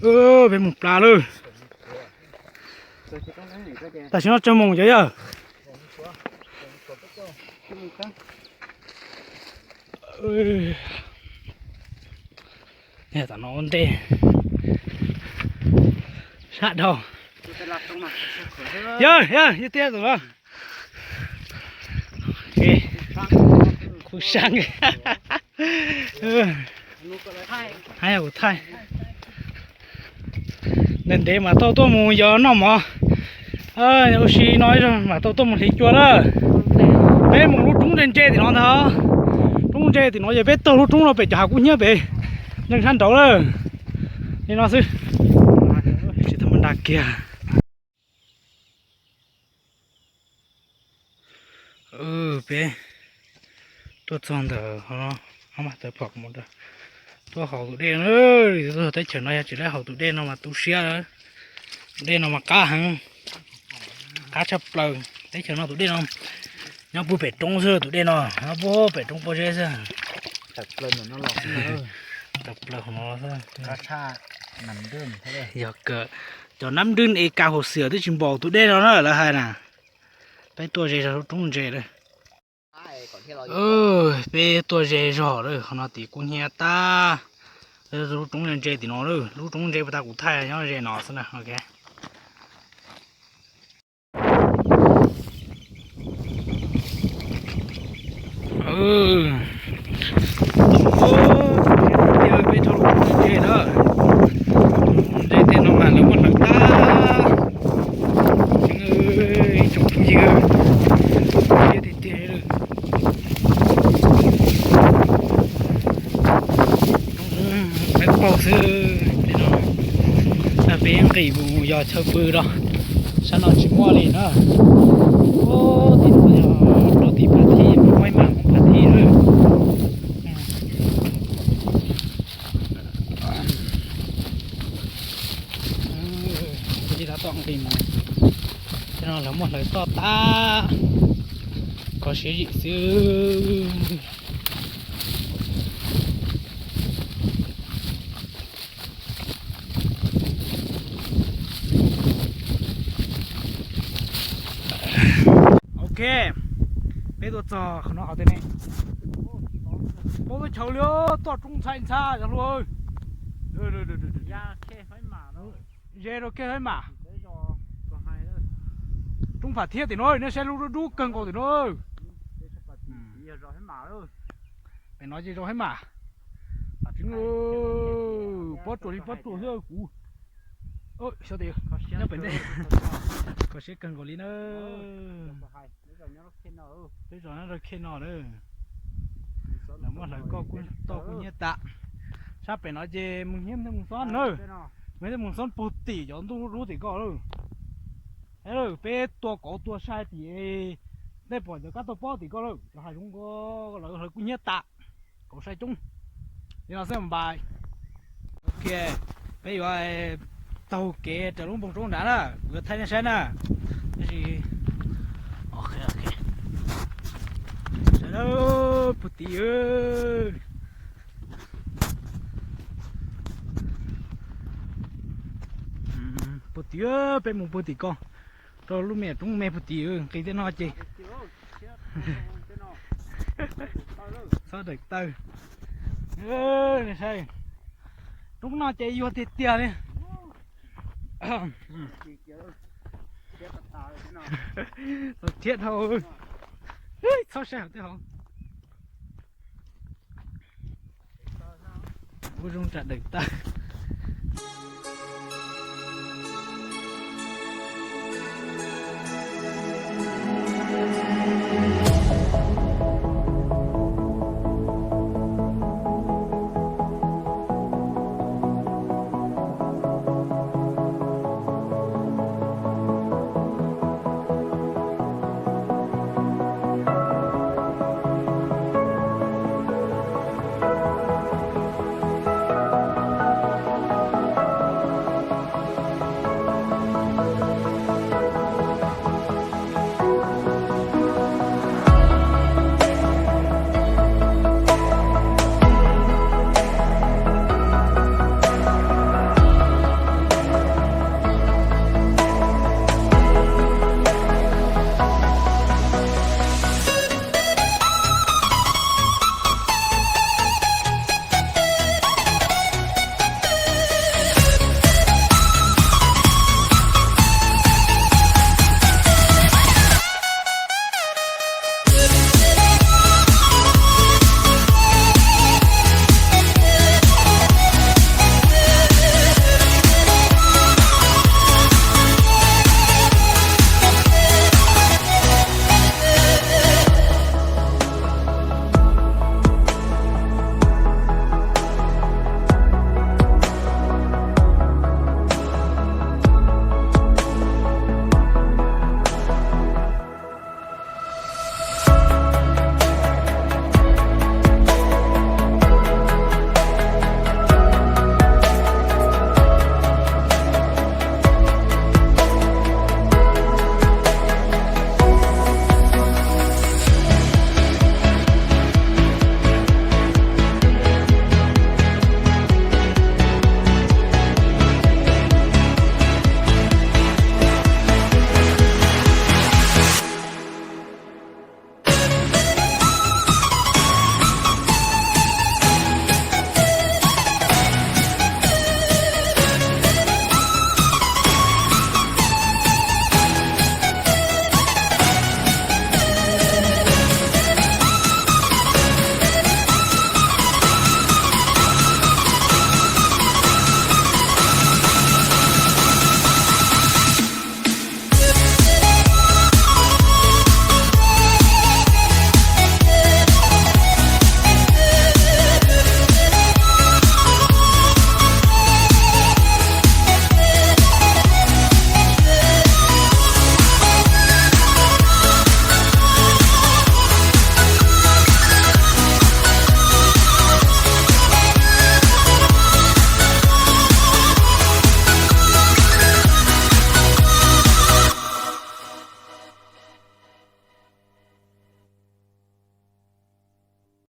Peb mus plab lawm. Tam sim no tsawg moos cov yawg? Tam no ua ntej sab dhau. Yawg, yawg, yawg tiag tus no. Khu sang. Hais kuv thaij. Ntev ntev mas tau tuaj mus yos noj mov. Ua si no mas tau tuaj mus hliv cua na. Peb mus lub roob ntse ntse tim no ntag. Roob ntse tim no ces peb taug lub roob no pem cov hav kub hnyiab pem, ntseej sab nraud lawm. Li no xwb. Tsis tau mus nrag kiag. Peb tuaj txog ntawm no, mas tawv phom mus tuaj haus tus dej na. Teb chaws no yog tsis lawv haus tus dej no mas tu siab. Tus dej no mas qab heev, qab tshaj plaws. Teb chaws no tus dej no nyob puag pem roob xwb, tus dej no nyob puag pem roob pob zeb xwb. Tawm plaws no xwb. Yog kawg cov nab nrwj es kas hauv xiam twb tsis npaum tus dej no na lawv hais na. Peb tuaj ze zog lub roob ntse lawm. Peb tuaj ze zog lawm, qhov no tim kub hnyiab tag. Lub roob ntse tim no lawm, lub roob ntse puas tas kuv thaij nyob ze no xwb na. Peb dhau lub roob ntse na. Ntse tiag no mas lawv muab hlawv tag. Ib tsoom phooj ywg, tiag tiag. Peb paug xwb, peb nqis mus yos chaw pw rau sab no tsis muaj li na. Tim no yog rau tim Phav Thib, Hmoob Phav Thib lawm. Tab tom nqis mus, no lawv muab hlawv toj tag, kho siab zim xwb. Ok, peb tuaj txog qhov no hov tiag ne. Paub teb chaws li, toj roob ntxhab ntxhab cov hluas. Ze rau keg hab mam. Roob Phav Thib tim no, nej saib lub dub dub kawg nkaus tim no. Pem no ces zos hab mam. Pob tsuas li pob tsuas xwb kuv. Xyov tias nyob pem ntej. Kho siab kawg nkaus li na. Peb zos nyob rau khej no na. Lawv muab hlawv toj kub hnyiab tas. Sab pem no ces mus hnyiab thiaj mus xob na. Mus thiaj mus xob puag tim cov ntuj dub tim ko lawm. Peb tua kauv tua sai tim, nej pom cov kab tauj pob tim ko lawm, cov hav zoov ko lawv hlawv kub hnyiab tas, kauv sai coob. Li no xwb npais. Ok, peb yuav taug kev raws lub npoo roob nrad na, kuv yuav thaij nej saib na. Tab sis, sawv daws, puag tim, puag tim, peb mus puag tim ko, rau lub me roob me puag tim, nqis tej no ces txhob daws taw. Roob no ces yuag tiag tiag li. Tau thiab dhau. Txhob saib hauv tej hauv. Ua zoo ras daws taw.